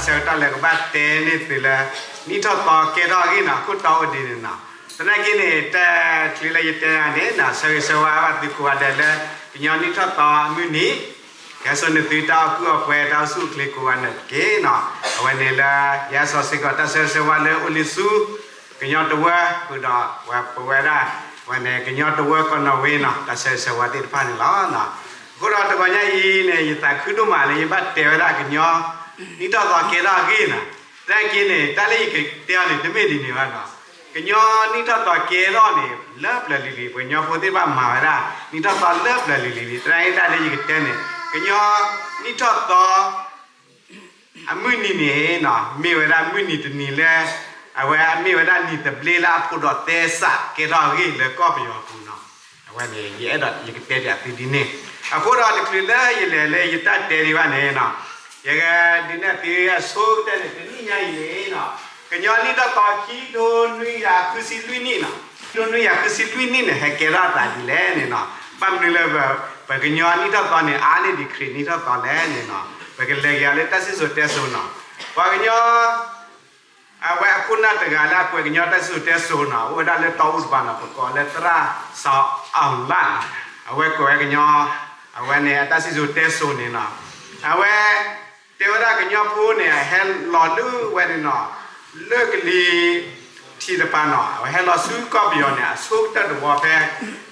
ဆၢကတီၢ်လၢကဘၣ်တဲန့ၢ်သုလၢ နံၣ်ထီၣ်သီကဲထီၣ်အဂ့ၢ်နီၤ ခိၣ်တီအိၣ်ဒ်န့ၣ်နီၤ. သနာ်က့န့ၣ် တချုးလၢယတဲတၢ်န့ၣ်နီၤ ဆၢဂ့ၤဆၢဝါဘၣ်သုကိးဂၤဒဲးလၢ ကညီနံၣ်ထီၣ်သီအမုၢ်နံၤ ကဲဆိၣ်န့ၢ်သုတၢ်အီၣ်ကုၢ်အီၣ်ပှဲၤ တၢ်အိၣ်ဆူၣ်အိၣ်ချ့ကိးဂၤဒဲးတက့ၢ်နီၤ. အဝဲန့ၣ်လၢ ယဟဲစိာ်စ့ၢ်ကီးတၢ်ဆၢဂ့ၤဆၢဝါလၢအိၣ်လံဆူ ကညီတဝၢ ဃုာ်ဒီးပဝဲဒၣ် ဝဲန့ၣ် ကညီတဝၢကီၢ်နီၣ်ဝ့နီၤ တၢ်ဆၢဂ့ၤဆၢဝါသ့ၣ်တဖၣ်န့ၣ်လီၤ. အဃိဒီးတဂီၤညါအံၤန့ၣ် ယသးခုဒိၣ်မးလၢယဘၣ်တဲဝဲဒၣ်ကညီ နံၣ်ထီၣ်သီကဲထီၣ်အဂ့ၢ်နီၤ. သနာ်က့န့ၣ် တၢ်လၢယကတဲအီၤန့ၣ် တမ့ၢ်ဒ်န့ၣ်ဘၣ်နီၤ. ကညီနံၣ်ထီၣ်သီကဲထီၣ်န့ၣ် လၢပျၢၤလံၤလံၤ ပှၤကညီဖိသ့ၣ်တဖၣ်မၤဝဲဒၣ် နံၣ်ထီၣ်သီလၢပျၢၤလံၤလံၤလံၤ သနာ်က့တၢ်လၢယကတဲန့ၣ် ကညီနံၣ်ထီၣ်သီ အမုၢ်နံၤန့ၣ်နီၤ မ့ၢ်ဝဲဒၣ်မုၢ်နံၤတနံၤလၢ အဝဲအမ့ၢ်ဝဲဒၣ်နံၤသဘျ့လၢအဖိးဒီးသဲစးကဲထီၣ်အဂ့ၢ်လၢကီၢ်ပယီၤအပူၤနီၤ. အဝဲန့ၣ် ယအဲၣ်ဒိးယကတဲပၠးသုဒ်န့ၣ်. အဃိဒီးတချုးလၢယလဲၤလၢယတၢ်တဲဒံးဘၣ်န့ၣ်နီၤ ယကဒုးနဲၣ်သုအဆိကတၢၢ်န့ၣ် တနံၣ်ညါအံၤန့ၣ်နီၤ ကညီနံၣ်ထီၣ်သီခံကထိနွံကယၤဃုဆံလွံၢ်နံၣ်နီၤ ခံကထိနွံကယၤဃုဆံလွံၢ်နံၣ်န့ၣ် ဟဲကဲထီၣ်အသးဒ်လဲၣ်န့ၣ်နီၤ. ဘၣ်မနုၤလၢ ပကညီနံၣ်ထီၣ်သီန့ၣ် အါန့ၢ်ဒံးခရံာ်နံၣ်ထီၣ်သီလဲၣ်န့ၣ်နီၤ ပကလဲၤက့ၤအီၤလၢတၢ်စံၣ်စိၤတဲစိၤနီၤ. ပှၤကညီ အဝဲအခိၣ်နၢ်တဂၤလၢအကွဲးကညီတၢ်စံၣ်စိၤတဲစိၤနီၤ အိၣ်ဝဲဒၣ်လၢတီအူတပၤနီၤ ပကိးလၢသရၣ်စီၤအီၣ်လၣ်နီၤ. အဝဲကွဲးဝဲကညီ အဝဲန့ၣ် အတၢ်စံၣ်စိၤတဲစိၤန့ၣ်နီၤ အဝဲ တဲဝဲဒၣ်ကညီဖိန့ၣ် ဟဲလီၤလၢဝဲန့ၣ်နီၤ လၢကလံၤထံးတပၤနီၤ အဝဲဟဲလီၤဆူကီၢ်ပယီၤန့ၣ် အဆိကတၢၢ်တဝီဖဲ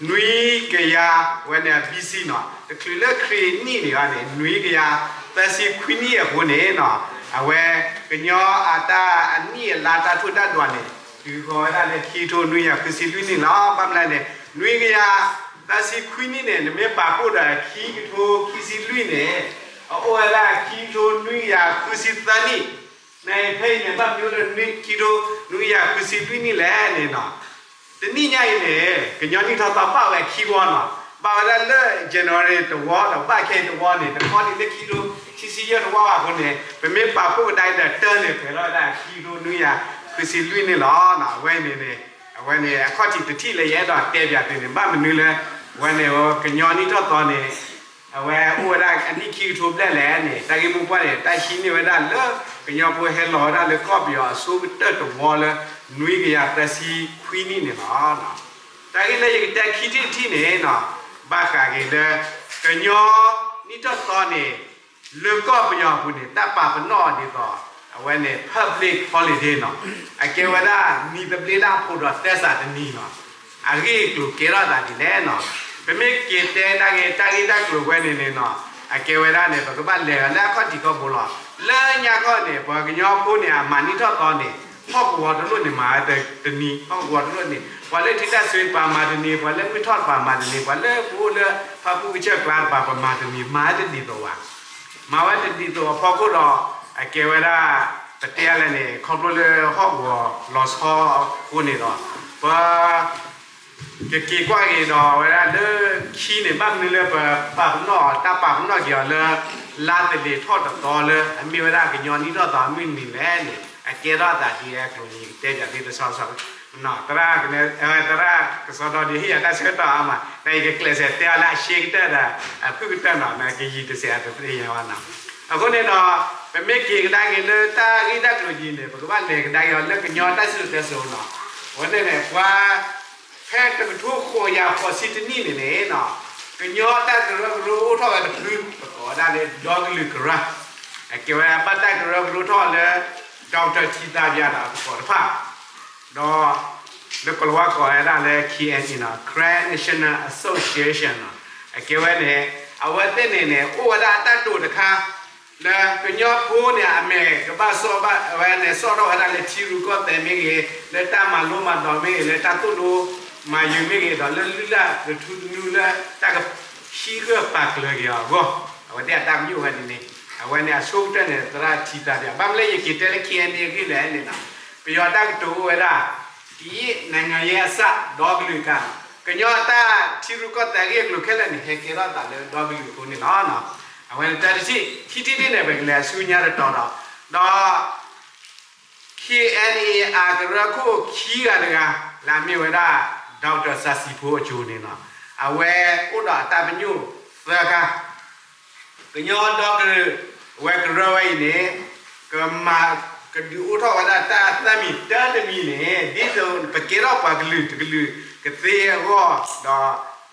နွံကယၤဝဲန့ၣ် ဘီၣ်စံၣ် နီၤ တချုးလၢခရံာ်နံၣ်န့ၣ်ဘၣ်န့ၣ် နွံကယၤသၢဆံခွံနံၣ်အဃိန့ၣ်နီၤ အဝဲကညီအတၢ်အနံၣ်အလါတၢ်ထူၣ်တၢ်ဒွးန့ၣ် တုၤဃီၤဝဲဒၣ်လၢခံကထိနွံကယၤဃုဆံလွံၢ်နံၣ်လီၤ. ဘၣ်မနုၤလဲၣ်န့ၣ် နွံကယၤသၢဆံခွံနံၣ်န့ၣ် နမ့ၢ်ပာ်ဖှိၣ်ဒီးခံကထိခံဆံလွံၢ်န့ၣ် အအိၣ်ဝဲဒၣ်ခံကထိနွံကယၤဃုဆံသၢနံၣ် နဖဲအံၤန့ၣ် ဘၣ်မနုၤလၢခံကထိနွံကယၤဃုဆံလွံၢ်နံၣ်လဲၣ်န့ၣ်နီၤ တနံၣ်ညါအံၤန့ၣ် ကညီနံၣ်ထီၣ်သီဘၣ်ဝဲခံဝီနီၤ ဘၣ်ဝဲဒၣ်လၢ January တဝီဒီးဘၣ်ခဲအံၤတဝီန့ၣ် တခီန့ၣ်လၢခံကထိခံဆံယဲၢ်တဝီဘၣ်အဃိန့ၣ် ပမ့ၢ်ပာ်ဖှိၣ်ကဒါအံၤဒီးတၢ်န့ၣ် ပှဲၤထီၣ်ဝဲဒၣ်ခံကထိနွံကယၤဃုဆံလွံၢ်နံၣ်လီၤ. အဝဲန့ၣ်န့ၣ် အဝဲန့ၣ်အခီၣ်ထံးတထံၣ်လၢယအဲၣ်ဒိးတဲပၠးသုန့ၣ် ဘၣ်မနုၤလၢ အဝဲန့ၣ် ကညီနံၣ်ထီၣ်သီန့ၣ် အဝဲအိၣ်ဝဲဒၣ်အနံၣ်ခံကထိဘျဲၣ်လဲၣ်န့ၣ် တၢ်ဂ့ၢ်မိၢ်ပှၢ်န့ၣ် တၢ်ဟံးန့ၢ်ဝဲဒၣ်လၢ ကညီဖိဟဲလီၤဝဲဒၣ်လၢကီၢ်ပယီၤအဆိကတၢၢ်တဝီလၢ နွံကယၤသၢဆံခွံနံၣ်န့ၣ်လီၤ. တၢ်ဂ့ၢ်လၢယကတဲခံထံၣ်တထံၣ်န့ၣ်နီၤ ဘၣ်ဃးက့ၤလၢ ကညီနံၣ်ထီၣ်သီန့ၣ် လၢကီၢ်ပယီၤအပူၤန့ၣ် တၢ်ပာ်ပနီၣ်အီၤဒ်သိး အဝဲန့ၣ် public holiday နီၤ အကဲဝဲဒၣ်နံၤသဘျ့လၢအဖိးဒီးသဲစးတနံၤနီၤ အဂ့ၢ်အကျိၤကဲထီၣ်အသးဒ်လဲၣ်နီၤ. ပမ့ၢ်က့ၤတဲတၢ်ဂ့ၢ်တၢ်ဂ့ၢ်တၢ်ကျိၤဝဲန့ၣ်န့ၣ်နီၤ အကဲဝဲဒၣ်န့ၣ် ပကဘၣ်လဲၤလၢအခီၣ်ထံးခီၣ်ဘိလီၤ. လၢညါခီန့ၣ် ပှၤကညီဖိန့ၣ် အမၤနံၣ်ထီၣ်သီန့ၣ် ဟီၣ်ကဝီၤတလိၣ်န့ၣ် မၤဝဲတနံၤ ဟီၣ်ကဝီၤတလိၣ်န့ၣ် ပှၤလၢထံတၢ်ဆှ့တပၤမၤတနံၤ ပှၤလၢမုၢ်ထီၣ်တပၤမၤတနံၤ ပှၤလၢပအိၣ်လၢဖၣ်ပူၣ်ကစၢၢ်ကျါတပၤ ပမၤတနံၤ မၤဝဲတဒ်သိးဘၣ် မၤဝဲတဒ်သိးအဖီခိၣ်ဒီး အကဲဝဲဒၣ် ပတဲလဲၣ်န့ၣ် ခီဖျိလၢဟီၣ်ကဝီၤလီၤဆီအဃိန့ၣ်ဒီး ပ ကက့ၤကွၢ်က့ၤဒီးဝဲဒၣ်လၢခံန့ၣ် ဘၣ်မနုၤလၢပပာ်ပနီၣ်အီၤ တၢ်ပာ်ပနီၣ်က့ၤအီၤလၢ လါသလ့ၤထီၣ်တသီလၢ အမ့ၢ်ဝဲဒၣ်ကညီနံၣ်ထီၣ်သီအမုၢ်နံၤလဲၣ်န့ၣ် အကဲထီၣ်အသးဒ်လဲၣ်အကျိၤန့ၣ် ယကတဲပၠးသုတဆီဆီ သရၣ် သရၣ်ကစီဒီန့ၣ် ဟ့ၣ်ယၤတၢ်ဆၢကတီၢ်အါမး ဒီးယကကျဲးစၢးတဲအီၤလၢအရှ့ကတၢၢ်ဒီး အဖုၣ်ကတၢၢ်နီၤ ကယံာ်တစဲးအတသ့ၣ်ညါဘၣ်နီၤ. အဃိန့ၣ်ဒီး ပမ့ၢ်က့ၤကဒါက့ၤလၢတၢ်ဂ့ၢ်တၢ်ကျိၤဒ်န့ၣ် ပကဘၣ်လဲၤကဒါက့ၤအီၤလၢကညီတၢ်စံၣ်စိၤတဲစိၤနီၤ. အဝဲန့ၣ်န့ၣ် ပှၤ ဖဲတကထိဃိးကယၤဃိးဆံတနံၣ်န့ၣ်န့ၣ်နီၤ ကညီတၢ်ကရၢကရိအိၣ်ထီၣ်ဝဲတဖု ပကိးဝဲဒၣ်လၢဒီကလုာ်ကရၢ အကဲဝဲဘၣ်တၢ်ကရၢကရိထီၣ်လၢ ဒီကထၢၣ်ထံသးပၠးဒီးအသကိးတဖၣ် ဒီး လၢကိၤလၤဝါကိးဝဲဒၣ်လၢ ခ့ၣ်အဲၣ်အံၣ်နီၤ Karen National Association နီၤ အကဲဝဲန့ၣ် အဝဲသ့ၣ်န့ၣ်န့ၣ် အိၣ်ဝဲဒၣ်အတၢ်တိာ်တခါ လၢကညီဖိန့ၣ် အမဲာ်ကဘၣ်စီၣ်ဘၣ်ဝဲန့ၣ် စီၣ်ထီၣ်ဝဲဒၣ်လၢထံရူၢ်ကီၢ်သဲးမ့ၢ်ဂ့ၤ, လၢတၢ်မၤလိမၤဒိးမ့ၢ်ဂ့ၤ, လၢတၢ်သိၣ်လိမၤယုၤမ့ၢ်ဂ့ၤ, ဒီးလၢလုၢ်လၢ်ကထူသနူလၢတၢ်ကဟံးဂၢၢ်ပာ်ကျၢၤက့ၤအီၤအဂီၢ်, အဝဲသ့ၣ်အတၢ်ပညိၣ်ဝဲန့ၣ်န့ၣ်, အဝဲန့ၣ်အဆိကတၢၢ်န့ၣ် သရၣ်ထံသးပၠး, ဘၣ်မနုၤလၢယက့ၤတဲလၢ ခ့ၣ်အဲၣ်အံၣ်အဂ့ၢ်လဲၣ်န့ၣ်လီၤ. ပယီၤတၢ်ကတိၤအိၣ်ဝဲဒၣ် ကယဲၢ် နိုင်ငံရေးအစ ဒီကလုာ်ကရၢ, ကညီတၢ်ထံရူၢ်ကီၢ်သဲးအဂ့ၢ်အကျိၤခဲလၢာ်န့ၣ် ဟဲကဲထီၣ်သးလၢဒီကလုာ်အဃိန့ၣ်လီၤ. အဝဲန့ၣ်တၢ်တထံၣ်, ခံထံၣ်တထံၣ်န့ၣ် ပကလဲၤဆူညါတတီၤဒီး, ဒီး ခ့ၣ်အဲၣ်အံၣ်အကရၢခိၣ်ခံဂၤတဂၤ လၢအမ့ၢ်ဝဲဒၣ် ဒီကထၢၣ်စၤစံၤဖိအစိၤန့ၣ်လီၤ. အဝဲအိၣ်ဒီးအတၢ်ပညိၣ်သၢခါ ကညီဒီကလုာ်ဝဲကရၢဝဲအံၤန့ၣ်, က ကမၤ ကဒုးအိၣ်ထီၣ်ဝဲဒၣ်တၢ်သၣ်မံၤတၢတမံၤန့ၣ် ဒ်သိးပကဲထီၣ်ပှၤကလုာ်တကလုာ်ကသ့အဂီၢ် ဒီး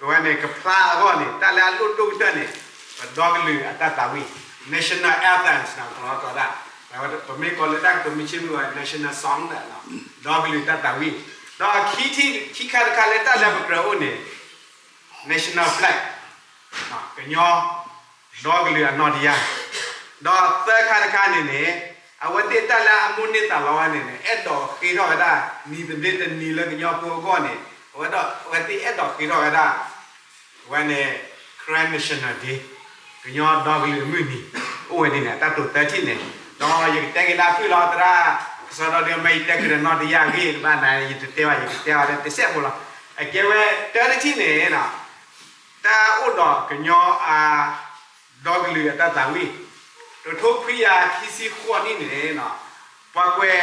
အဝဲန့ၣ်ကဖျါအဂီၢ်န့ၣ် တၢ်လၢအလိၣ်ဒိၣ်ကတၢၢ်န့ၣ် ပဒီကလုာ်အတၢ်သးဝံၣ် national anthems နီၤ ကလီၤကီးဒၣ် ပမ့ၢ်ကိးလၢတၢ်ကတိၤမ့ၢ်ဆ့မုၢ်ဝဲ national song ဒီး ဒီကလုာ်တၢ်သးဝံၣ် ဒီးခံထံၣ်ခံခါတခါလၢတၢ်လၢပကြၢးအိၣ်န့ၣ် national flag ကညီ ဒီကလုာ်အနီၣ်တယၢ်, ဒီးသၢခါတခါန့ၣ်န့ၣ် အဝဲသ့ၣ်တၢ်လၢအမိၣ်န့ၢ်သးလီဝဲန့ၣ်န့ၣ် အဲၣ်ဒိးဃ့ထီၣ်ဝဲဒၣ် နံၤသဘျ့တနံၤလၢကညီဖိအဂီၢ်န့ၣ် အဝဲဒၣ် အဝဲသ့ၣ်အဲၣ်ဒိးဃ့ထီၣ်ဝဲဒၣ် အဝဲန့ၣ် Karen National Day ကညီဒီကလုာ်အမုၢ်နံၤ အိၣ်ဝဲဒ်န့ၣ် တၢ်တိာ်သၢထံၣ်န့ၣ်, ဒီးယကတဲက့ၤလၢအဖုၣ်လီၤ သရၣ် ကစီဒီဒုး မ့ၢ်ယတဲက့ၤဒီးနီၣ်တယၢ်ဂ့ၢ်တဘၣ်နၤ ယတတဲဘၣ် ယကတဲအီၤလၢတစဲးဖိလီၤ. အကဲဝဲတၢတထံၣ်န့ၣ် တၢ်အိၣ်ဒီးကညီအ ဒီကလုာ်အတၢ်သးဝံၣ်, တထိခွံကယၤခံဆံဃိးနံၣ်န့ၣ် ပှၤကွဲး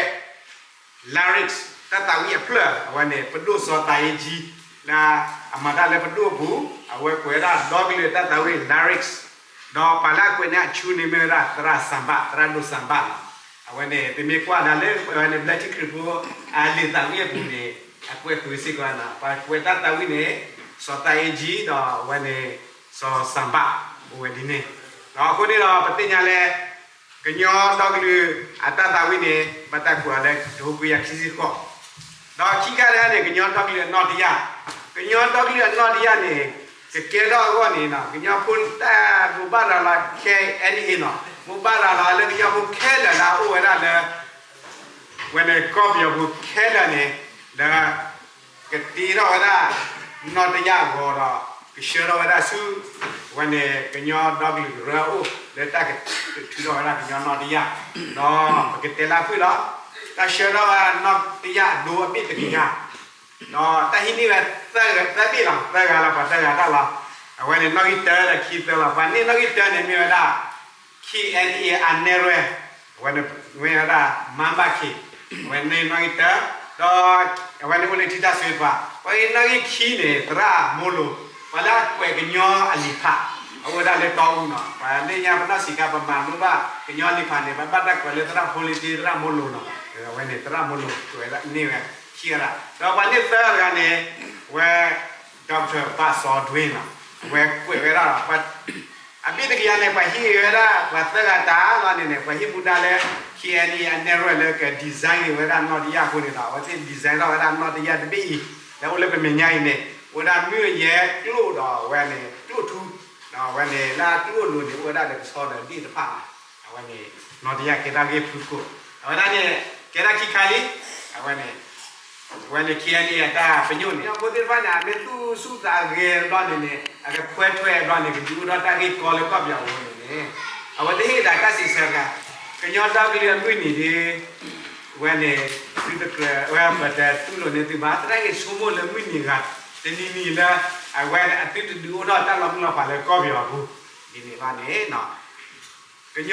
lyrics တၢ်သးဝံၣ်အဖျၢၣ် အဝဲန့ၣ် ပဒိၣ်စီၤသးအ့ကၠံ လၢအမၤတၢ်လၢပဒိၣ်အပူၤ အဝဲကွဲးဝဲဒၣ်ဒီကလုာ်အတၢ်သးဝံၣ် lyrics ဒီးပှၤလၢအကွဲးန့ၢ်အဆူန့ၣ်မ့ၢ်ဝဲဒၣ်သရၣ်စၣ်ဘၣ် သရၣ်ဒိၣ်စၣ်ဘၣ်လီၤ. အဝဲန့ၣ် ပမ့ၢ်ကွၢ်ဒၣ်လၢအဝဲန့ၣ် ဘျၢထံခရံာ်ဖိ အလံာ်သးဝံၣ်အပူၤန့ၣ် အကွဲးဃုာ်စ့ၢ်ကီးန့ၣ် ပှၤကွဲးတၢ်သးဝံၣ်န့ၣ် စီၤသးအ့ကၠံ ဒီးအဝဲန့ၣ် စီၤစၣ်ဘၣ် အိၣ်ဝဲဒ်န့ၣ်, ဒီးအဃိန့ၣ်ဒီး ပသ့ၣ်ညါလၢ ကညီဒီကလုာ်အတၢ်သးဝံၣ်န့ၣ် ဘၣ်တၢ်ကွဲးအီၤလၢတထိခွံကယၤခံဆံဃိး, ဒီးခံခါတခါန့ၣ် ကညီဒီကလုာ်အနီၣ်တယၢ်, ကညီဒီကလုာ်အနီၣ်တယၢ်န့ၣ် ကကဲထီၣ်အဂီၢ်န့ၣ် ကညီဖိတၢ်ဘိးဘၣ်ရၤလီၤ ခဲအံၤန့ၣ်နီၤ ဘိးဘၣ်ရၤလီၤလၢကညီဖိခဲလၢာ်လၢအအိၣ်ဝဲဒၣ်လၢ ဝဲန့ၣ်ကီၢ်ပယီၤပူၤခဲလၢာ်န့ၣ် လၢ ကတ့ထီၣ်ဝဲဒၣ် နီၣ်တယၢ်အဂီၤဒီး ကဆှၢထီၣ်ဝဲဒၣ်ဆူ ဝဲန့ၣ်ကညီဒီကလုာ်ကရၢအအိၣ် လၢတၢ်ကထုးထီၣ်ဝဲဒၣ်ကညီနီၣ်တယၢ်, ဒီးပကတဲလၢအဖုၣ်လီၤ, တၢ်ဆှၢထီၣ်ဝဲဒၣ်နီၣ်တယၢ်အဒိအဘ့ၣ်တကယၤ ဒီးတၢ်ဟံးန့ၢ်ဝဲသၢဂၤ သၢဘ့ၣ်လီၤ, သၢဂၤလီၤ ပှၤသၢဂၤတၢ်လီၤ, အဝဲန့ၣ်နီၣ်ဂံၢ်တၢဒီးခံသၢလီၤ, ပှၤန့ၢ်နီၣ်ဂံၢ်တၢန့ၣ်မ့ၢ်ဝဲဒၣ် ခံအဲၣ်အဲၣ် အနဲၣ်ရွဲၣ်, အဝဲန့ၣ်မ့ၢ်ဝဲဒၣ် မါဘၣ်ခ့ၣ်, အဝဲန့ၢ်နီၣ်ဂံၢ်တၢ, ဒီးအဝဲန့ၣ်အိၣ်လၢထံတၢ်စွ့ပှၤ, ပှၤအံၤနီၣ်ဂံၢ်ခံန့ၣ် သရၣ်မိလိၤ, ပှၤလၢအကွဲးကညီအလံာ်ဖး, အအိၣ်ဝဲဒၣ်လၢတီအူနီၤ, ပှၤလၢညါပနီၢ်ဆံးခါပမၤလိဘၣ် ကညီအလံာ်ဖးန့ၣ် ပဘၣ်တၢ်ကွဲးလၢသရၣ်ဖိလ့တ့ သရၣ်မိလိၤနီၤ, အဝဲန့ၣ်သရၣ်မိလိၤ ကွဲးန့ၢ်ဝဲခံဂၤဒၣ်, ဒီးပှၤန့ၢ်သၢဂၤန့ၣ် ဝဲ Doctor ဘၣ်စီၤဒွ့နီၤ, အဝဲကွဲးဝဲဒၣ်ဒီး အဘ့ၣ်တကယၤန့ၣ် ပှၤဟ့ၣ်ဂ့ၤဝဲဒၣ် ပှၤသၢဂၤတၢ်လီၤန့ၣ်န့ၣ် ပှၤဟ့ၣ်မူဒါလၢ ခံအဲၣ်အဲၣ် အနဲၣ်ရွဲၣ်လၢက design ဂ့ၤဝဲဒၣ်နီၣ်တယၢ်အဃိန့ၣ်ဒီး အဝဲသ့ၣ် design ထီၣ်ဝဲဒၣ်နီၣ်တယၢ်တဘ့ၣ်အံၤ လၢအိၣ်လၢပမဲာ်ညါအံၤန့ၣ် အိၣ်ဝဲဒၣ်မုၢ်အယဲၢ်ကျိၣ်ဒီးအဝဲန့ၣ် ကျိၣ်ထူ, ဒီးအဝဲန့ၣ်လၢအကျိၣ်အလိၤန့ၣ် အိၣ်ဝဲဒၣ်ဒီးကဆီဒီးဒ့ၣ်တဖၣ်လီၤ. အဝဲန့ၣ် နီၣ်တယၢ်ကဲထီၣ်ဂ့ၢ်ဖုၣ်ကိာ်, အဝဲဒၣ်န့ၣ် ကဲထီၣ်ခံခါလံ, အဝဲန့ၣ် အဝဲန့ၣ် ခံအဲၣ်အဲၣ် အတၢ်ပညိၣ်န့ၣ် ကညီဖိသ့ၣ်တဖၣ်န့ၣ် အမ့ၢ်သူၣ်ဆူၣ်သးဂဲၤဘျီန့ၣ်န့ၣ် အကခွဲးထွဲဘျီန့ၣ် ကဒုးအိၣ်ထီၣ်တၢ်ဂ့ၢ်ကီလၢကီၢ်ပယီၤအဂီၢ်န့ၣ်န့ၣ် အဝဲသ့ၣ်ဟ့ၣ်ဒၣ်တၢ်စံးဆၢတဂၤ ကညီဒီကလုာ်အမုၢ်နံၤဒ် အဝဲန့ၣ် သုတကြၢးဝဲ ပတတူၢ်လိာ်န့ၢ်သုဘၣ် သရၣ်ဂ့ၢ်ဆိကမိၣ်လၢမုၢ်နံၤဂၤ တနံၤနံၤလၢ အဝဲအသုတဒုးအိၣ်ထီၣ်တၢ်လီၤမုၢ်လီၤဖးလၢကီၢ်ပယီၤအပူၤ ဒ်န့ၣ်ဘၣ်န့ၣ် ကညီဒီကလုာ်ကရၢန့ၣ် ဟဲက့ၤအိၣ်ဖှိၣ်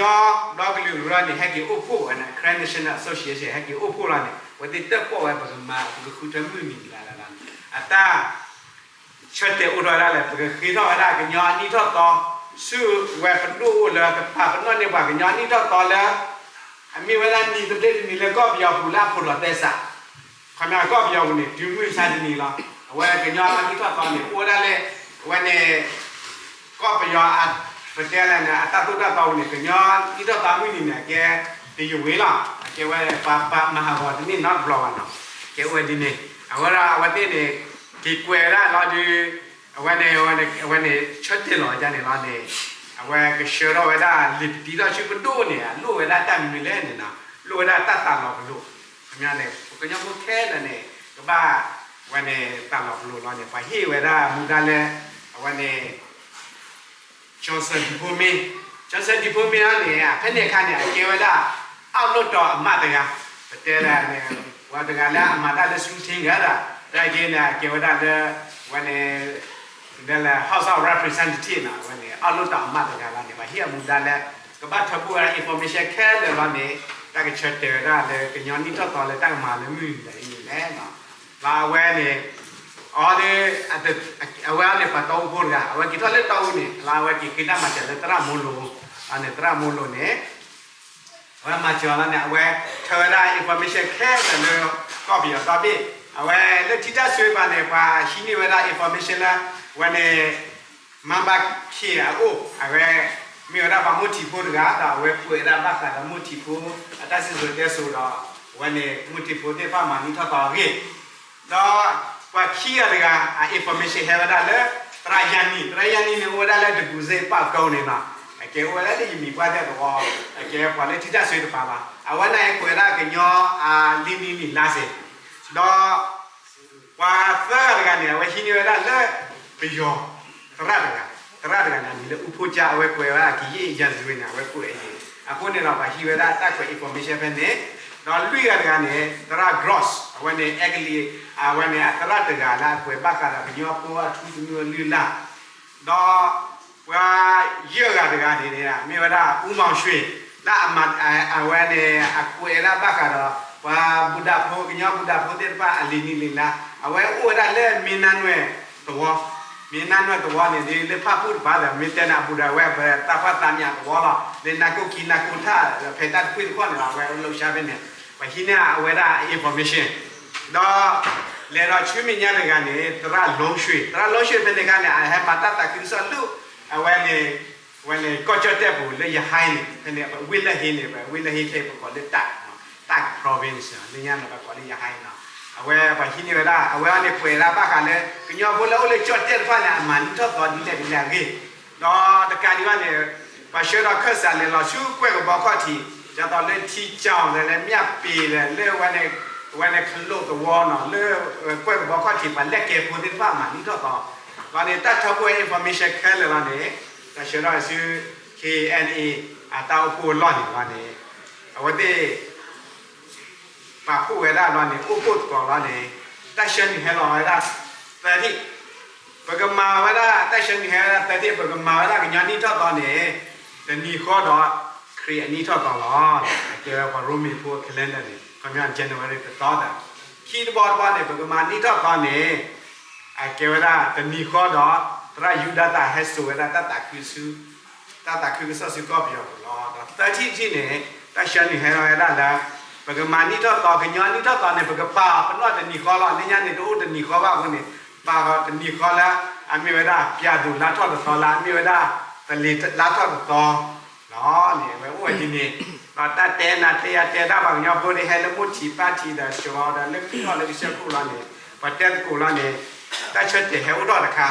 ဝဲန့ၣ် Karen National Association ဟဲက့ၤအိၣ်ဖှိၣ်လီၤန့ၣ် အဝဲသ့ၣ်တၢၣ်ပီၣ်ဝဲ ပကမၤ ပကဃုထၢမုၢ်နံၤလၢ်လၢ်န့ၣ် အတၢ်ဆၢတဲာ်အိၣ်ထီၣ်ဝဲဒၣ်လၢ ပကဃ့ထီၣ်ဝဲဒၣ်ကညီအနံၣ်ထီၣ်သီ ဆူဝဲပဒိၣ်အိၣ်လၢကပာ်ပနီၣ်န့ၢ်ပှၤကညီအနံၣ်ထီၣ်သီလၢ အမ့ၢ်ဝဲဒၣ်နံၤသဘျ့တနံၤလၢကီၢ်ပယီၤပူၤလၢအဖိးဒီးသဲစး ခီပညီကီၢ်ပယီၤပူၤန့ၣ် တုၤမုၢ်ဆါတနံၤလီၤ. အဝဲကညီအနံၣ်ထီၣ်သီန့ၣ် အိၣ်ဝဲဒၣ်လၢ အဝဲန့ၣ် ကီၢ်ပယီၤ ပတဲလဲၣ်န့ၣ် အတၢ်သိၣ်တၢ်သီပူၤန့ၣ် ကညီနံၣ်ထီၣ်သီမုၢ်နံၤန့ၣ် အကဲတယံာ်ဝံၤလီၤ. အကဲဝဲပှၤပာ်မၤဟးဂီၤတန့ၢ်နီတဘျီဘၣ်နီၤ. ကဲအိၣ်ဝဲဒ်န့ၣ် အဝဲဒၣ်အဝဲသ့ၣ်န့ၣ် က့ၤကွဲးဝဲဒၣ်လီၤဒီး အဝဲန့ၣ် အဝဲန့ၣ် ဆၢတဲာ်လီၤဒ်န့ၣ်လီၤန့ၣ် အဝဲကဆှၢထီၣ်ဝဲဒၣ်လံာ်ပတံထီၣ်ဆူပဒိၣ်န့ၣ် အလိၣ်ဝဲဒၣ်တၢ်မနုၤလဲၣ်န့ၣ်နီၤ လိၣ်ဝဲဒၣ်တၢ်သးလီၤပလိာ် ခီပညီန့ၣ် ပကညီဖိခဲလၢာ်န့ၣ် ကဘၣ် အဝဲန့ၣ် သးလီၤပလိာ်လီၤန့ၣ် ပှၤဟ့ၣ်ဝဲဒၣ်မူဒါလၢ အဝဲန့ၣ် Joseph Depo Ming, Joseph Depo Ming န့ၣ် ဖဲန့ၣ်အခါန့ၣ် အကဲဝဲဒၣ် အောက်လွှတ်တော်အမတ်တဂၤ ပတဲလၢန့ၣ် ပှၤတဂၤလၢအမၤတၢ်လၢ ရှူထ့ဂၤဒၣ် တၢ်က့န့ၣ် အကဲဝဲဒၣ်လၢ အဝဲန့ၣ် ဒ်လဲၣ် House of Representative နီၤ အဝဲန့ၣ် အောက်လွှတ်တော်အမတ်တဂၤလီၤန့ၣ် ပှၤဟ့ၣ်အမူဒါလၢ ကဘၣ်ထၢဖှိၣ်ဝဲဒၣ် information ခဲလၢာ်လီၤန့ၣ် တၢ်ကဆၢတဲာ်ဝဲဒၣ်လၢကညီနံၣ်ထီၣ်သီလၢတၢ်ကမၤလၢမုၢ်နံၤဒ်အံၤန့ၣ်လဲၣ်နီၤ လၢအဝဲန့ၣ် အီၤဒီး အဝဲအံၤန့ၣ် ပှၤတီအူဖိတဂၤ အဝဲက့ၤထီၣ်လၢတီအူန့ၣ် လၢအဝဲက့ၤဃ့တၢ်မၤစၢၤလၢသရၣ်မိလိၤ အန့ၣ်သရၣ်မိလိၤန့ၣ် အဝဲမၤစၢၤလီၤန့ၣ် အဝဲထၢဝဲဒၣ် information ခဲလၢာ်လၢ ကီၢ်ပယီၤဒီဘ့ၣ်, အဝဲလၢထံတၢ်ဆွ့ပၤန့ၣ် ပှၤဟံးန့ၢ်ဝဲဒၣ် information လၢ အဝဲန့ၣ် မၤဘၣ်ခ့ၣ်အအိၣ် အဝဲ မ့ၢ်ဝဲဒၣ်ပှၤမိၢ်ထံးဖိတဂၤ ဒီးအဝဲကွဲးဝဲဒၣ်ဘၣ်ဃးဒီးမိၢ်ထံးဖိ အတၢ်စံၣ်စိၤတဲစိၤဒီး အဝဲန့ၣ် မိၢ်ထံးဖိသ့ၣ်တဖၣ်မၤနံၣ်ထီၣ်သီအဂ့ၢ် ဒီးပှၤခံဂၤတဂၤ အ information ဟဲဝဲဒၣ်လၢ သရၣ်ယၤနံၤ, သရၣ်ယၤနံၤန့ၣ် အိၣ်ဝဲဒၣ်လၢ ဒကူစ့ပာ်ကီန့ၣ်နီၤ, အကဲအိၣ်ဝဲဒၣ်လၢယမံၤပှၢ်သ့ၣ်သဝီ, အကဲပှၤလၢထံတၢ်ဆွ့တပၤဘၣ်, အဝဲန့ၣ်ကွဲးဒၣ်ကညီအလံာ်နံၣ်လံာ်လါစ့ၢ်, ဒီး ပှၤသၢဂၤတဂၤန့ၣ် အဝဲဟံးန့ၢ်ဝဲဒၣ်လၢ ပယီၤ သရၣ်တဂၤ, သရၣ်တဂၤန့ၣ် အမံၤလၢအူဖိကၠါ အဝဲကွဲးဝဲဒၣ်ကယံၣ်ယၤစဝ့ၤန့ၣ် အဝဲကွဲးအယံၤ, အဃိန့ၣ်ဒီး ပှၤဟံးဝဲဒၣ်တၢ်ကွဲး information ဖဲန့ၣ်, ဒီးလွံၢ်ဂၤတဂၤန့ၣ် သရၣ် Gross အဝဲန့ၣ် အဲကလံး အဝဲန့ၣ်အသရၣ်တဂၤလၢအကွဲးဘၣ်ဃးဒီးကညီဖိအထူသနူအလုၢ်အလၢ် ဒီးပှၤယဲၢ်ဂၤတဂၤန့ၣ် မ့ၢ်ဝဲဒၣ် အူမီၤဆွ့ လၢအမၤ အဝဲန့ၣ် အကွဲးဒၣ်ဘၣ်ဃးဒီး ပှၤဘူၣ်ဒးဖိ ကညီဘူၣ်ဒးဖိသ့ၣ်တဖၣ်အလံာ်နံၣ်လံာ်လါ, အဝဲအိၣ်ဝဲဒၣ်လၢမ့ၢ်နါနွဲၣ်သဝီ, မ့ၢ်နါနွဲၣ်သဝီန့ၣ် ဒ်လၢဖၣ်ပူၣ်တပၤဒီး မ့ၢ်တဲန့ၣ်အဘူးဒီး အဝဲပသးပှၢ်သးမံသဝီလီၤ, လၢနါကိၣ်ခံနါကိၣ်ထၣ် ဖဲတၢ်တဖုတခီၣ်န့ၣ်လီၤ, အဝဲလီၤဆါဖဲန့ၣ်, ပှၤဟံးန့ၢ်အဝဲဒၣ် information ဒီး လဲၤဒီးဆူမဲာ်ညါတဂၤန့ၣ် သရၣ်လီဆွ့, သရၣ်လီဆွ့ဖဲန့ၣ်အခါန့ၣ် အဟဲမၤတၢ်သးခုကစီၣ်လၢ အဝဲန့ၣ် အဝဲန့ၣ် ကီၢ်ကၠီၣ်တဲၣ်ပူၤလၢယဟဲအံၤန့ၣ် ဖဲန့ၣ် ဝ့ၢ်လၢဟ့န့ၣ် ဝ့ၢ်လၢဟ့ခဲအံၤ ပကိးလၢတၢး တၢး province လၢညါန့ၣ် ပကိးလၢယဟဲအံၤနီၤ, အဝဲပှၤဟံးန့ၢ်ဝဲဒၣ် အဝဲအံၤန့ၣ်ကွဲးဒၣ်ဘၣ်ဃးလၢ ကညီဖိလၢအိၣ်လၢကၠီၣ်တဲၣ်တဖၣ်န့ၣ် အမၤနံၣ်ထီၣ်သီဒ်လဲၣ်ဒ်လဲၣ်အဂ့ၢ်, ဒီးတကးဒံးဘၣ်န့ၣ် ပှၤဆှၢဒီးခၢၣ်စးလဲၤလီၤဆူကွဲၢ်ကဘီခီၣ်ထံး ဒ်သိးလၢထံကၠီၣ်ဒီးလၢမၠၣ်ပ့ၤဒီး လၢဝဲန့ၣ် ဝဲန့ၣ်ခလိာ်သဝီနီၤ လၢ ကွဲၢ်ကဘီခီၣ်ထံး ပှၤလဲၤကဲဖိသ့ၣ်တဖၣ်မၤနံၣ်ထီၣ်သီ, လီၤန့ၣ် တၢ်ထီဘိ information ခဲလၢာ်လီၤန့ၣ် တၢ်ဆှၢထီၣ်ဆူ KNA အတၢ်အိၣ်ဖှိၣ်အလီၢ်န့ၣ်လီၤန့ၣ် အဝဲသ့ၣ် ပာ်ဖှိၣ်ဝဲဒၣ်လီၤန့ၣ် အိၣ်ဖှိၣ်သကိးလီၤန့ၣ် တၢ်ဆှၢနုာ်ဟဲလီၤဝဲဒၣ် သၢထံၣ်, ပကမၤဝဲဒၣ် တၢ်ဆှၢနုာ်ဟဲဝဲဒၣ်သၢထံၣ် ပကမၤဝဲဒၣ်ကညီနံၣ်ထီၣ်သီန့ၣ် တနံၤဃီဒီး ခရံာ်အနံၣ်ထီၣ်သီလီၤ. အကဲဝဲပှၤရိမ့ၤဖိအ calendar န့ၣ် ခီပညီ January တသီဒီး ခံတဘီတဘီန့ၣ် ပကမၤနံၣ်ထီၣ်သီန့ၣ် အကဲဝဲဒၣ်တနံၤဃီဒီး သရၣ်ယူဒၤသးဟဲစိာ်ဝဲဒၣ်တၢ်သးခုဆူ တၢ်သးခုကစီၣ်ဆူကီၢ်ပယီၤပူၤလီၤ. ဒီးသၢထံၣ်တထံၣ်န့ၣ် တၢ်ဆှၢနုာ်ဟဲလီၤဝဲဒၣ်လၢ ပကမၤနံၣ်ထီၣ်သီ ကညီနံၣ်ထီၣ်သီန့ၣ် ပကပာ်အီၤပနီၣ်တနံၤဃီလီၤ. လၢညါန့ၣ် တအိၣ်တနံၤဃီဘၣ်အဃိန့ၣ် ပာ်အီၤတနံၤဃီလၢ အမ့ၢ်ဝဲဒၣ်ပၠးဒိၣ်လါထီၣ်တသီလၢ အမ့ၢ်ဝဲဒၣ် သလ့ၤလါထီၣ်တသီ လီၤန့ၣ် အဝဲအိၣ်ဝဲဒ်န့ၣ် ဒီးတၢ်တဲနၤတဲယၤတဲဒၣ်ပှၤကညီဖိန့ၣ် ဟဲလၢမိၢ်ထံးပၢ်ထံးဒီး စှီၤဒီးလၢခုၣ်ထီၣ်လၢကစၢၢ်ခိၣ်လီၤန့ၣ် ပှၤတဲသကိးလီၤန့ၣ် တၢ်ဆၢတဲာ်ဟဲအိၣ်ထီၣ်တခါ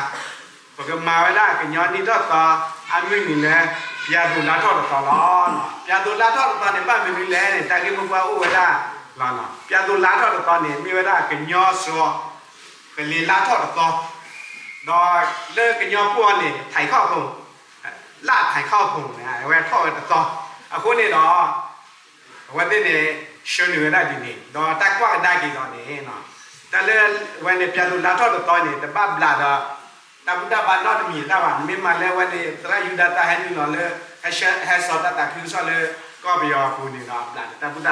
ပကမၤဝဲဒၣ်ကညီနံၣ်ထီၣ်သီ အမုၢ်နံၤလၢ ပၠးဒိၣ်လါထီၣ်တသီလီၤ. ပၠးဒိၣ်လါထီၣ်တသီန့ၣ် ဘၣ်မနုၤလဲၣ်န့ၣ် တၢ်ဂ့ၢ်မိၢ်ပှၢ်အိၣ်ဝဲဒၣ်လီၤ. ပၠးဒိၣ်လါထီၣ်တသီန့ၣ် မ့ၢ်ဝဲဒၣ်ကညီစှီၤ ကလ့ၤလါထီၣ်တသီ ဒီးလၢကညီဖိအီၤန့ၣ် ထံးခီၣ်ဖိ လၢထံးခီၣ်ဖိန့ၣ် အဝဲထီၣ်ဝဲတသီ အဃိန့ၣ်ဒီး အဝဲသ့ၣ်န့ၣ် ဆှၢနုာ်ဝဲဒၣ်ဒ်န့ၣ် ဒီးတၢ်ကွၢ်ကဒါက့ၤဒီးန့ၣ် တၢ်လၢအဝဲန့ၣ် ပၠးဒိၣ်လါထီၣ်တသီန့ၣ် တဘၣ်ဘျးဒီး တၢ်ဘူၣ်တၢ်ဘါနီတမံၤတၢ်ဘၣ်. နမ့ၢ်မၤလၢအဝဲန့ၣ် သရၣ်ယူဒၤသးဟဲနုာ်လီၤလၢ ဟဲစ ဟဲစိာ်တၢ်သးခုကစီၣ်လၢ ကီၢ်ပယီၤအပူၤန့ၣ်ဒီး ဘျးဒီးတၢ်ဘူၣ်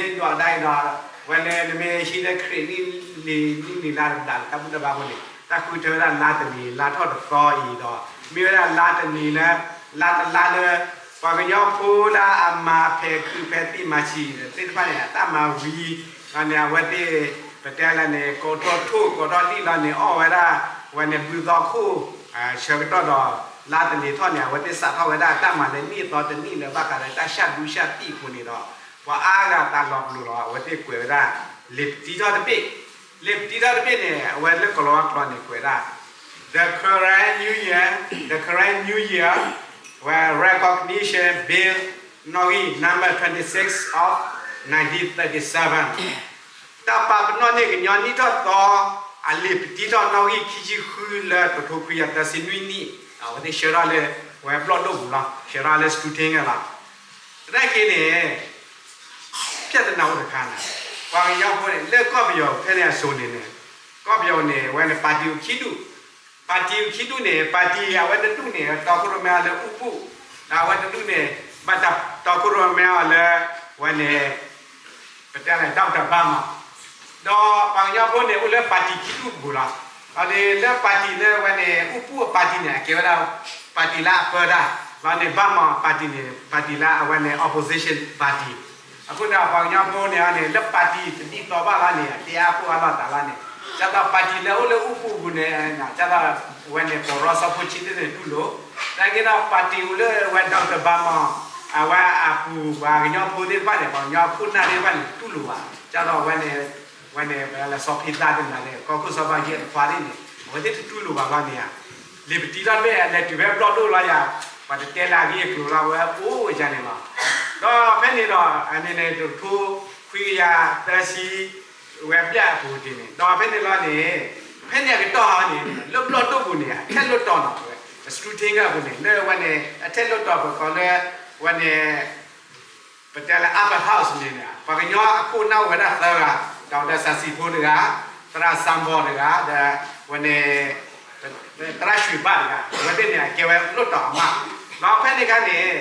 တၢ်ဘါ. နမ့ၢ်ဒွးကဒါအံၤဒီး အဝဲန့ၣ် နမ့ၢ်ဟံးလၢခရံာ်နံၣ်လံၤနံၣ်လံၤလါဒီး ဘျးဒီးတၢ်ဘူၣ်တၢ်ဘါအဃိန့ၣ် တၢ်ဃုထၢဝဲဒၣ်လါတနံၤလါထီၣ်တသီအံၤဒီး မ့ၢ်ဝဲဒၣ်လါတနံၤလၢ လါတလါလၢ ပှၤကညီဖိလၢအမၤဖဲးခုးဖဲးသံးမၤဆံးသ့ၣ်တဖၣ်န့ၣ် အတၢ်မၤဝံၤလီၤန့ၣ် အဝဲသ့ၣ် ပတဲလၢန့ၣ် ကိးထီၣ်ထိၣ်ကိးထီၣ်လံၣ်လီၤန့ၣ် အီၣ်ဝဲဒၣ် အဝဲန့ၣ်ဘုသီခိၣ် ဆၢကတီၢ်ဒီး လါတနံၤထီၣ်န့ၣ် အဝဲသ့ၣ်စးထီၣ်ဝဲဒၣ်တၢ်မၤလၢနံၣ်သီတနံၣ်လၢ ဘၣ်ဃးလၢတၢ်ဆၣ်ဒူဆၣ်သံၣ်အဃိန့ၣ်ဒီး ပှၤအါဂၤသးလီၤပလိာ်လီၤ အဝဲသ့ၣ်ကွဲးဝဲဒၣ် လံာ်ပတံထီၣ်တဘ့ၣ် လံာ်ပတံထီၣ်တဘ့ၣ်န့ၣ် အဝဲလၢကီၤလၤဝါကျိာ်န့ၣ် ကွဲးဒၣ် The Karen New Year, The Karen New Year ဝဲ Recognition Bill နီၣ်ဂံၢ် number twenty-six of nineteen thirty-seven တၢ်ပာ်ပနီၣ်န့ၢ်ကညီနံၣ်ထီၣ်သီ အလံာ်ပတံထီၣ်နီၣ်ဂံၢ်ခံဆံဃုလၢတထိခွံကယၤသၢဆံနွံနံၣ် အဝဲသ့ၣ်ဆှၢထီၣ်လၢ ဝဲဘျီၣ်ဒိၣ်ပူၤလီၤ ဆှၢထီၣ်လၢ စတူးထ့ၣ်န့ၣ်လီၤ သနာ်က့န့ၣ် ပြဿနာအိၣ်တခါန့ၣ် ပှၤကညီဖိန့ၣ် လၢကီၢ်ပယီၤဖဲန့ၣ်အစိၤန့ၣ်န့ၣ် ကီၢ်ပယီၤန့ၣ် အဝဲန့ၣ် ပၣ်တံၣ်အိၣ်ခံဒူၣ်, ပၣ်တံၣ်အိၣ်ခံဒူၣ်န့ၣ် ပၣ်တံၣ်အဝဲတဒူၣ်န့ၣ် တီခိၣ်ရိၣ်မဲအီၤလၢအူပူၣ်, ဒီးအဝဲတဒူၣ်န့ၣ် ဘၣ်တီခိၣ်ရိၣ်မဲအီၤလၢ ဝဲန့ၣ် ပတဲလၢ doctor ဘါမး, ဒီးပှၤကညီဖိန့ၣ် အိၣ်လၢပၣ်တံၣ်ခံဒူၣ်ပူၤလီၤ. ဒီးလၢပၣ်တံၣ်လၢဝဲန့ၣ် အူပူၣ်အပၣ်တံၣ်န့ၣ် အကဲဝဲဒၣ် ပၣ်တံၣ်လၢအပၢတၢ် လီၤန့ၣ် ဘၣ်မၤ party န့ၣ် party လၢအဝဲန့ၣ် opposition party. အဃိန့ၣ် ပှၤကညီဖိန့ၣ်န့ၣ် လၢ party တဒ်သိးဘၣ်လီၤန့ၣ် အတဲအါဖိအါလိာ်သးလီၤန့ၣ်, ဒ်သိး party လၢအိၣ်လၢအူပူၤပူၤန့ၣ် ဒ်သိး အဝဲန့ၣ် ပီၢ်ရီစီဖိဆံးသ့ၣ်န့ၣ်တူၢ်လိာ်, သနာ်က့ဒီး party အိၣ်လၢဝဲ doctor ဘၣ်မၤ အဝဲအပူၤ ပှၤကညီဖိသ့ၣ်တဖၣ်န့ၣ် ပှၤကညီခိၣ်နၢ်သ့ၣ်တဖၣ်န့ၣ် တတူၢ်လိာ်ဘၣ်, ဒ်သိးအဝဲန့ၣ် ဝဲန့ၣ် ပဝဲလၢစီၤဖံသးတနၤန့ၣ် ကီၢ်ခိၣ်စီၤဘၣ်ယဲၢ်တခွါသ့ၣ်န့ၣ် အဝဲသ့ၣ်တတူၢ်လိာ်ဘၣ်လီၤန့ၣ်ဧါ. လံာ်ပတံထီၣ်တဘ့ၣ် လဲၤတုၤဖဲဘျီၣ်ဒိၣ်လီၤယၤ, ပှၤတတဲလၢအဂ့ၢ်အကျိၤလီၤ အဝဲအိၣ်ဝဲဒ်န့ၣ်လီၤ. ဒီးဖဲန့ၣ်ဒီး အန့ၣ်န့ၣ် တကထိခွံကယၤသၢဆံ ဝဲဘျဲၣ်အပူၤတ့ၢ်န့ၣ် ဒီးဖဲန့ၣ်လီၤန့ၣ် ဖဲန့ၣ်အကတီၢ်န့ၣ် လၢဘျီၣ်ဒိၣ်ပူၤန့ၣ် အထဲလွှတ်တော်န့ၣ် scrutiny အပူၤန့ၣ် လၢဝဲန့ၣ် အထဲလွှတ်တော် ပကိးလၢ ဝဲန့ၣ် ပတဲလၢ upper house န့ၣ်န့ၣ် ပှၤကညီအခိၣ်နၢ်အိၣ်ဝဲဒၣ်သၢဂၤ, ဒီး ဒီး စၤစံဖိတဂၤ, သရၣ်စၣ်ဘီတဂၤ, ဒီးဝဲန့ၣ် သရၣ်ရွှ့ၣ်ဘၣ်တဂၤ, အဝဲသ့ၣ်န့ၣ် အကဲဝဲလွှတ်တော်အမတ်, ဒီးဖဲန့ၣ်အခါန့ၣ်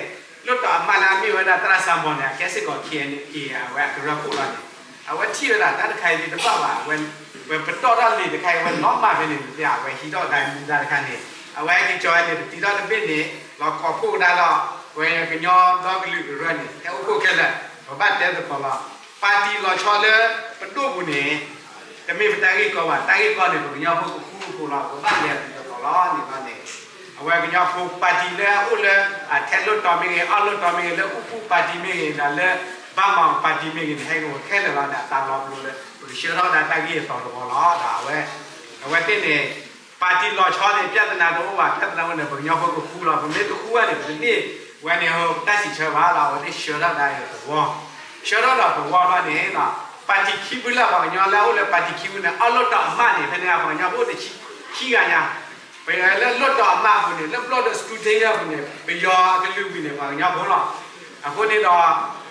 လွှတ်တော်အမတ်လၢအမ့ၢ်ဝဲဒၣ်သရၣ်စၣ်ဘီန့ၣ် အကဲစ့ၢ်ကီး KNA အဝဲအကရၢခိၣ်လီၤန့ၣ်, အဝဲထံၣ်ဝဲဒၣ်တၢ်တခါအံၤတဘၣ်ဘၣ်, ဝဲပတီၢ်ထီၣ်လံာ်တခါအံၤ ဝဲလီၤမၢ်ဖဲန့ၣ်န့ၣ် အဝဲဟံးထီၣ်ဒၣ်မူဒါတခါန့ၣ်, အဝဲက့ၤကၠီၤဝဲန့ၣ် ပတံထီၣ်တဘ့ၣ်န့ၣ် လီၤကိးဖှိၣ်ကဒါဒီး ဝဲကညီဒီကလုာ်ကရၢန့ၣ် ဟဲအိၣ်ဖှိၣ်ခဲလၢာ်, ပဘၣ်တဲသကိးလီၤ. party လီၤဆီလၢပဒိၣ်ပူၤန့ၣ် တမ့ၢ်ပတၢ်ဂ့ၢ်ကီဘၣ်, တၢ်ဂ့ၢ်ကီန့ၣ် ပကညီဖိကဃူကဖိးလီၤ, ပဘၣ်လဲၤအပူၤသကိးလီၤန့ၣ်လီၤန့ၣ်, အဝဲကညီဖိ party လၢအအိၣ်လၢ အထဲလွှတ်တော်မ့ၢ်ဂ့ၤ, အီၣ်လွှတ်တော်မ့ၢ်ဂ့ၤ, လၢအူပူၤ party မ့ၢ်ဂ့ၤ, ဒီးလၢဘၣ်မၤ party မ့ၢ်ဂ့ၤန့ၣ် ဟဲက့ၤအိၣ်ခဲလၢာ်လီၤန့ၣ် အသးလီၤပလိာ်လၢ ပကဆှၢထီၣ်ဝဲဒၣ်တၢ်ဂ့ၢ်အသီတဝီလီၤ. ဒီးအဝဲ အဝဲသ့ၣ်န့ၣ် party လီၤဆီန့ၣ် ပြဿနာတအိၣ်ဘၣ်, ပြဿနာအိၣ်န့ၣ် ပကညီဖိကဃူလီၤ, ပမ့ၢ်တဃူဘၣ်န့ၣ် ပတန့ၢ်ဝဲန့ၣ် ပတၢ်စံးဆၢဘၣ်လီၤ. အဝဲသ့ၣ်ဆှၢထီၣ်ဒၣ်အံၤသဝီ, ဆှၢထီၣ်ဒီးသဝီလီၤန့ၣ် party ခံဖုလၢပှၤကညီလၢအအိၣ်လၢ party ခံဖုန့ၣ် အီၣ်လွှတ်တော်အမတ်န့ၣ် ဖဲန့ၣ်ပှၤကညီဖိအိၣ်တဆံခံဂၤညါ, ပလၢလွှတ်တော်အမတ်အပူၤန့ၣ် လၢဘျီၣ်ဒိၣ် scrutiny အပူၤန့ၣ် ပယီၤအကလုာ်ဝံၤန့ၣ် ပှၤကညီဖိလီၤ. အဃိန့ၣ်ဒီး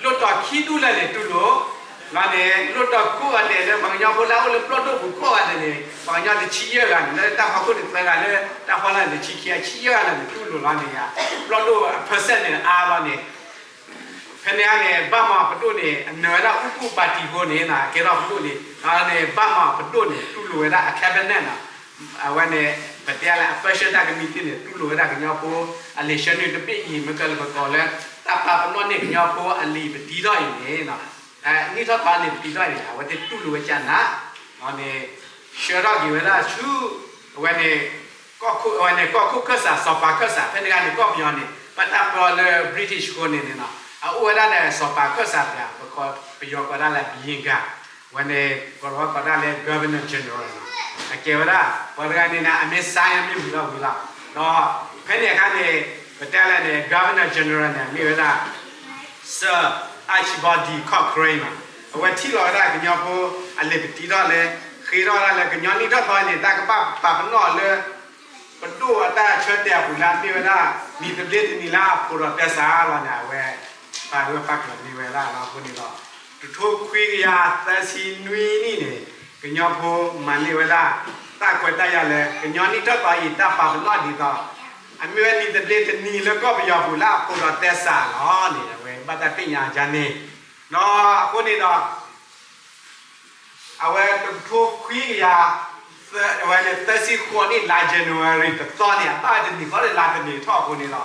လွှတ်တော်ခံဒူၣ်လၢာ်န့ၣ်တူၢ်လိာ် လီၤန့ၣ် လွှတ်တော်ကိးဂၤဒဲးလၢပှၤကညီဖိလၢအအိၣ်လၢဘျီၣ်ဒိၣ်ပူၤကိးဂၤဒဲးန့ၣ် ပှၤကညီတဆံယဲၢ်ဂၤန့ၣ် လၢတၢ်ဖီခိၣ်န့ၣ်သၢဂၤ လၢတၢ်ဖီလာ်န့ၣ်တဆံခံ အဆံယဲၢ်ဂၤန့ၣ် တူၢ်လိာ်လီၤန့ၣ်ယါ, ဘျီၣ်ဒိၣ်အ percent န့ၣ်အါလီၤန့ၣ် ဖဲန့ၣ်န့ၣ် ဘၣ်မၤပဒိၣ်န့ၣ် အနၢၤဝဲဒၣ်အူပူၤ party ဖိန့ၣ် ကဲထီၣ်ပဒိၣ်န့ၣ် လီၤန့ၣ် ဘၣ်မၤပဒိၣ်န့ၣ် တူၢ်လိာ်ဝဲဒၣ်အ cabinet န့ၣ် အဝဲန့ၣ် ပတဲလၢအပၢဆှၢတၢ်ကမံးတံာ်န့ၣ် တူၢ်လိာ်ဝဲဒၣ်ကညီဖိ အလံာ်ဆှၢနုာ်တဘ့ၣ်အံၤ မ့ၢ်ကဲလၢပကိးလၢ တၢ်ပာ်ပနီၣ်န့ၢ်ကညီဖိအလံာ်ပတံထီၣ်အံၤန့ၣ် နံၣ်ထီၣ်သီအလံာ်ပတံထီၣ်အံၤန့ၣ် အဝဲသ့ၣ်တူၢ်လိာ်ဝဲကနၤ လီၤန့ၣ် ဆှၢထီၣ်က့ၤဝဲဒၣ်ဆူ အဝဲန့ၣ် ကီၢ်ခိၣ် အဝဲန့ၣ် ကီၢ်ခိၣ်ခၢၣ်စး စီၤပၤခၢၣ်စး ဖဲန့ၣ်အခါန့ၣ် ကီၢ်ပယီၤန့ၣ် ဘၣ်တၢ်ပၢလၢ British အဃိန့ၣ်န့ၣ်လီၤ အအိၣ်ဝဲဒၣ်ဒီးစီၤပၤခၢၣ်စးတဂၤ ပကိး ပယီၤကိးဒၣ်လၢ Byingga ဝဲန့ၣ် ကီၢ်လီၤဝါကိးဒၣ်လၢ Governor General န့ၣ် အကဲဝဲဒၣ် ပှၤတဂၤန့ၣ်န့ၣ် အမ့ၢ် sign မ့ၢ်ဝံၤလီၤဝံၤလီၤ ဒီး ဖဲန့ၣ်အခါန့ၣ် ပတဲလဲၣ်န့ၣ် Governor General န့ၣ် မ့ၢ်ဝဲဒၣ် Sir Archibald D Cochrane န့ၣ် အဝဲထံၣ်လီၤဝဲဒၣ်ကညီဖိအလံာ်ပတံထီၣ်လၢ ဃ့ထီၣ်ဝဲဒၣ်လၢကညီနံၣ်ထီၣ်သီန့ၣ် တၢ်ကဘၣ်ပာ်ပနီၣ်လၢ ပဒိၣ်အတၢ်ဆၢတဲာ်အပူၤလၢအမ့ၢ်ဝဲဒၣ် နံၤသဘျ့တနံၤလၢအဖိးဒီးသဲစးလီၤန့ၣ် အဝဲ ပာ်ဂၢၢ်ပာ်ကျၢၤန့ၢ်ဝဲဒၣ်လီၤအဃိန့ၣ်ဒီး တထိခွံကယၤသၢဆံနွံနံၣ်န့ၣ် ကညီဖိမၤန့ၢ်ဝဲဒၣ် တၢ်ခွဲးတၢ်ယာ်လၢ ကညီနံၣ်ထီၣ်သီအံၤ တၢ်ပာ်ပနီၣ်ဒ်သိး အမ့ၢ်ဝဲနံၤသဘျ့တနံၤလၢကီၢ်ပယီၤပူၤလၢအဖိးဒီးသဲစးလီၤန့ၣ် အဝဲဘၣ်တၢ်သ့ၣ်ညါဒ်န့ၣ် ဒီးအဃိန့ၣ်ဒီး အဝဲတကထိခွံကယၤ အဝဲန့ၣ် သၢဆံဃိးနံၣ် လါ January တသီန့ၣ် အဘၣ်ဝဲတနံၤဃီလၢလါသန့ၤထီၣ်အဃိန့ၣ်လီၤ.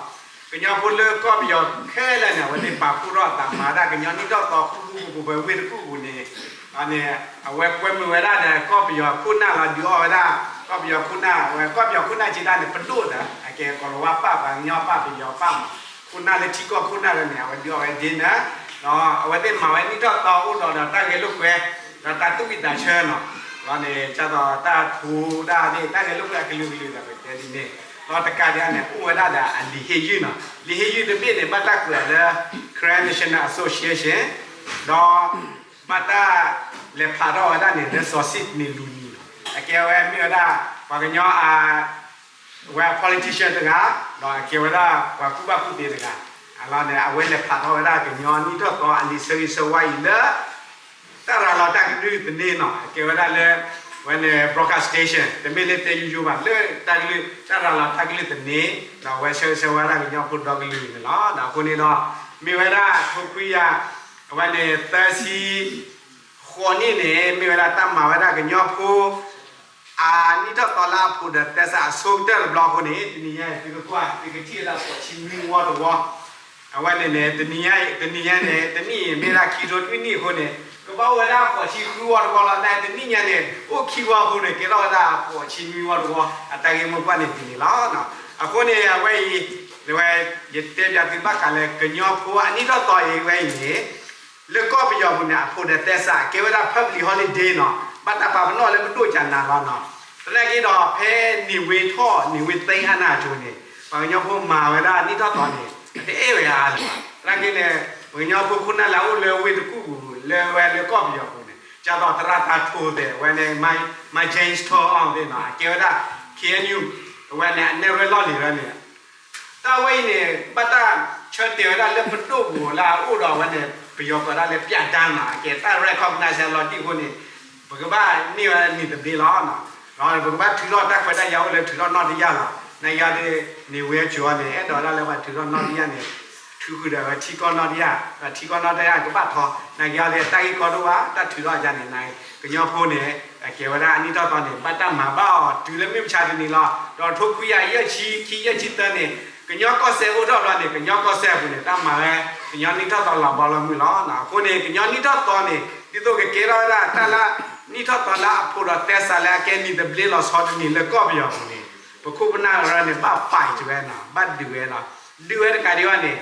ကညီဖိလၢကီၢ်ပယီၤခဲလၢာ်န့ၣ် အဝဲသ့ၣ်ပာ်ဖှိၣ်ထီၣ်အသးမၤဝဲဒၣ် ကညီနံၣ်ထီၣ်သီဃူဃူဖိးဖိးဝ့ၢ်တကူၣ်ပူၤန့ၣ် န့ၣ် အဝဲကွဲမုာ်ဝဲဒၣ်ဒီး ကီၢ်ပယီၤခိၣ်နၢ်လီၤ ဒုးအီၣ်ဝဲဒၣ် ကီၢ်ပယီၤခိၣ်နၢ် အဝဲကီၢ်ပယီၤခိၣ်နၢ်က့ဒၣ်န့ၣ် ပဒိၣ်ဒီး အကဲကီၢ်လီၤဝါပၢ် ပှၤကညီပၢ်ပယီၤပၢ်မး ခိၣ်နၢ်လၢထံကီၢ်ခိၣ်နၢ်လၢန့ၣ် အဝဲဒုးအီၣ်ဝဲ dinner အဝဲသ့ၣ်မၤဝဲနံၣ်ထီၣ်သီအိၣ်ဒီးဒီးတၢ်ဂဲၤလိာ်ကွဲ ဒီးတၢ်သူၣ်ဝံၣ်သးဆၢနီၤ လီၤန့ၣ် ဒ်သိးတၢ်ထူတၢ်န့ၣ် တၢ်ဂဲၤလိာ်ကွဲအကလုာ်ကလုာ်ဒီး ပတဲဒ်န့ၣ် ဒီးတကးဒံးန့ၣ် အိၣ်ဝဲဒၣ်ဒီးအလံာ်ဟ့ၣ်ယုၢ်နီၤ လံာ်ဟ့ၣ်ယုၢ်တဘ့ၣ်န့ၣ် ဘၣ်တၢ်ကွဲးအီၤလၢ Karen National Association ဒီး ဘၣ်တၢ်လဲၤဖျါထီၣ်ဝဲဒၣ်န့ၣ် လၢစီၤစံးနံၤလူၤနံၤနီၤ အကဲဝဲမ့ၢ်ဝဲဒၣ် ပှၤကညီအ ဝဲ politician တဂၤ ဒီးအကဲဝဲဒၣ်ပှၤကူၣ်ဘၣ်ကူၣ်သ့တဂၤ အလီၤန့ၣ် အဝဲလဲၤဖျါထီၣ်ဝဲဒၣ်ကညီနံၣ်ထီၣ်သီအလံာ်ဆၢဂ့ၤဆၢဝါအံၤလၢ တၢ်ရၤလီၤတၢ်ကလုၢ်သန့နီၤ အကဲဝဲဒၣ်လၢ ဝဲန့ၣ် broadcast station တမ့ၢ်လၢတဲယိယိဘၣ် လၢတၢ်ကလုၢ် တၢ်ရၤလီၤတၢ်ကလုၢ်သန့ ဒီးအဝဲဆၢဂ့ၤဆၢဝါဒၣ်ကညီဖိဒီကလုာ်န့ၣ်လီၤ. ဒီးအဃိန့ၣ်ဒီး မ့ၢ်ဝဲဒၣ်ထိခွံကယၤ အဝဲန့ၣ် သၢဆံ ဃိးနံၣ်န့ၣ် မ့ၢ်ဝဲဒၣ်တၢ်မၤဝဲဒၣ်ကညီဖိ အနံၣ်ထီၣ်သီလၢအဖိးဒီးသဲစးအဆိကတၢၢ်တဘျီအဃိန့ၣ် တနံၤညါအံၤ သုကကွၢ် သုကထံၣ်ဝဲဒၣ်ဃိးဆံနွံဝီတဝီ, အဝဲန့ၣ်န့ၣ် တနံၤညါအံၤ တနံၤညါန့ၣ် တနံၣ်အံၤမ့ၢ်ဒၣ်ခံထိနွံနံၣ်အဃိန့ၣ် ကဘၣ်အိၣ်ဝဲဒၣ်ဃိးဆံဃုဝီတဝီလီၤ. နတနံၣ်ညါန့ၣ် အိၣ်ခံဝီအဃိန့ၣ် ကဲထီၣ်ဝဲဒၣ်ဃိးဆံနွံဝီတဝီ အတၢ်ဂ့ၢ်မိၢ်ပှၢ်န့ၣ်ဒ်န့ၣ်လီၤ. အဃိန့ၣ် အဝဲအံၤ ဝဲ ယတဲပၠးသုဘၣ်ဃးလၢကညီဖိအနံၣ်ထီၣ်သီအံၤဝဲအံၤန့ၣ် လၢကီၢ်ပယီၤပူၤန့ၣ် အဖိးဒီးသဲစး ကဲဝဲဒၣ် public holiday နီၤ, ဘၣ်တၢ်ပာ်ပနီၣ်လၢ ပဒိၣ်ကၠးနးလီၤနီၤ. သနာ်က့ဒီး ဖဲနံၣ်ဝ့ထီၣ် နံၣ်ဝ့သ့အါနၢ်အစိၤန့ၣ် ပှၤကညီဖိမၤဝဲဒၣ်နံၣ်ထီၣ်သီန့ၣ် အတအဲၣ်ဝဲအါလၢၤဘၣ်. သနာ်က့န့ၣ် ပှၤကညီဖိခိၣ်နၢ်လၢအအိၣ်လၢဝ့ၢ်တကူၣ်ပူၤ လၢဝဲလၢကီၢ်ပယီၤပူၤန့ၣ် ဒ်သိးသရၣ်သးထိၣ်သ့ၣ် အဝဲန့ၣ် မၤ James Tong အီၤသ့ၣ်နီၤ အကဲဝဲဒၣ် ခ့ၣ်အဲၣ်ယူၣ် အဝဲန့ၣ် အနဲၣ်ရွဲၣ်လီၢ်လံၤဝဲန့ၣ် တၢ်ဝဲအံၤန့ၣ် ဘၣ်တၢ်ဆၢတဲာ်ဝဲဒၣ်လၢပဒိၣ်ပူၤလၢအအိၣ်ဒီးဝဲန့ၣ် ပယီၤကိးဒၣ်လၢ ပြဋ္ဌာန်း နီၤ, အကဲတၢ် recognize လီၤတံၢ်အဃိန့ၣ် ပကဘၣ်န့ၢ်ဝဲနံၣ်သဘျ့လီၤ. ဒီးပကဘၣ်ထုးထီၣ်တၢ်ခွဲးတၢ်ယာ်အိၣ်လၢထုးထီၣ်နီၣ်တယၢ်လီၤ. နယၤဒ်န့ၣ် ဝဲကၠိၤအီၤန့ၣ် အဲၣ်ဒိးဒၣ်လၢပှၤထုးထီၣ်နီၣ်တယၢ်န့ၣ် ထုးဃုာ်ဒီးဝဲထံကီၢ်နီၣ်တယၢ်, ဒီးထံကီၢ်နီၣ်တယၢ်ကဘၣ်ထီ, နယၤဒ်တၢ်ဂ့ၢ်ကီဒိၣ်ဘၣ် တၢ်ထုးထီၣ်ယၤန့ၣ် နကညီဖိန့ၣ် အကဲဝဲဒၣ်အနံၣ်ထီၣ်သီန့ၣ် ဘၣ်တၢ်မၤဘၣ်အီၤတုၤလၢမုၢ်မဆါတနံၤလီၤ. ဒီးထိခွံကယၤယဲၢ်ဆံခံ ယဲၢ်ဆံသၢန့ၣ် ကညီကီၢ်စဲၣ်အိၣ်ထီၣ်ဘျီန့ၣ် ကညီကီၢ်စဲၣ်အပူၤန့ၣ် တၢ်မၤဝဲ ကညီနံၣ်ထီၣ်သီလီၤဘီလီၤမုၢ်လီၤ. အဃိန့ၣ် ကညီနံၣ်ထီၣ်သီန့ၣ် ဒ်သိးကကဲထီၣ်ဝဲဒၣ်တၢ်လၢ နံၣ်ထီၣ်သီလၢအကဲနံၣ်သဘျ့လီၤဆီတနံၤလၢကီၢ်ပယီၤအပူၤန့ၣ် ပခိၣ်ပနၢ်ရၢန့ၣ် ဘၣ် fight ဝဲနီၤ, ဘၣ်ဒုးဝဲနီၤ, ဒုးဝဲတကးဒံးဘၣ်န့ၣ်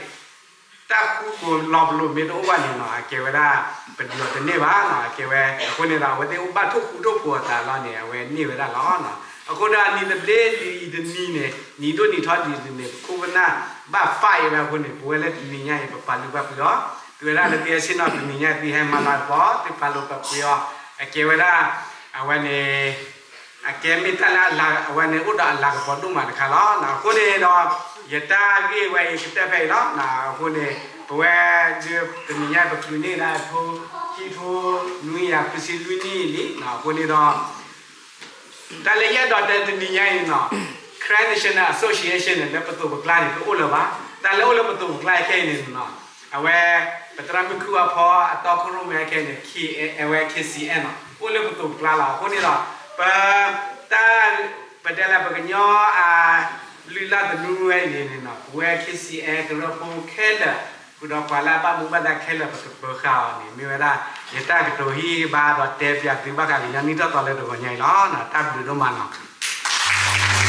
တၢ်ဃူဖိးလီၤပလိာ်မ့ၢ်တအိၣ်ဘၣ်န့ၣ်နီၤ အကဲဝဲဒၣ် ပဒုးအီၤတန့ၢ်ဘၣ်နီၤ, အကဲဝဲ အဃိန့ၣ်ဒီး အဝဲသ့ၣ်အိၣ်ဘၣ်ထိၣ်ဃူထိၣ်ဖိးအသးလီၤန့ၣ် အဝဲန့ၢ်ဝဲဒၣ်လီၤ. အဃိဒီးနံၣ်သဘျ့ဒ်အံၤတနံၤန့ၣ် နံၣ်ဒိၣ်နံၣ်ထီဒ်အံၤန့ၣ် ပခိၣ်ပနၢ်ဘၣ် fight ဝဲအဃိန့ၣ် ပဝဲလၢတနံၤညါအံၤ ပပာ်လုၢ်ပာ်ပှ့ၤအီၤ, သုဝဲဒၣ်လၢသုဟဲဆ့ၣ်နီၤတနံၤညါအံၤ သုဟဲမၤလၤကပီၤ သုပာ်လုၢ်ပာ်ပှ့ၤအီၤ, အကဲဝဲဒၣ် အဝဲန့ၣ် အကဲမ့ၢ်တၢ်လၢအဝဲန့ၣ်အိၣ်ဒီးအလၤကပီၤဒိၣ်မးတခါလီၤ. အဃိန့ၣ်ဒီး ယတၢ်ဂ့ၢ်ဝဲအံၤကတၢၢ်ဖဲအံၤလီၤ. အဃိန့ၣ် ပဝဲဒၣ်တနံၤညါ ပချုးန့ၢ်ဒၣ်ထိ ခံထိ နွံကယၤခွံဆံလွံၢ်နံၣ်လံ. အဃိန့ၣ်ဒီး တၢ်လၢယအဲၣ်ဒိးတဲတနံၤညါအံၤန့ၣ်နီၤ Karen National Association န့ၣ် လၢပသိးပကျါန့ၣ် တအိၣ်လၢၤဘၣ်. တၢ်လၢအိၣ်လၢပသိးပကျါခဲအံၤန့ၣ်နီၤ အဝဲ ပသရၣ်မုၣ်ခုၣ်အဖီအတီခိၣ်ရိၣ်မဲခဲအံၤန့ၣ် အဝဲ K C N နီၤ အိၣ်လၢပသိးပကျါလီၤ. အဃိန့ၣ်ဒီး ပ တၢ် ပတဲလၢပကညီအလုၢ်အလၢ်သနူဝဲအံၤန့ၣ်နီၤ ပဝဲ K C N ကရၢဖိခဲလၢာ် ဃုာ်ဒီးပှၤလၢအဘၣ်မူဘၣ်ဒါခဲလၢာ် ပကပၢၤဃာ်အီၤန့ၣ် မ့ၢ်ဝဲဒၣ် ယတၢ်ကတိၤဟ့ၣ်ဂံၢ်ဟ့ၣ်ဘါဒီးတဲပၠးသုဘၣ်ဃးကညီနံၣ်ထီၣ်သီလၢတဂီၤညါအံၤလီၤ. တၢ်ဘျုးဒိၣ်မးနီၤ.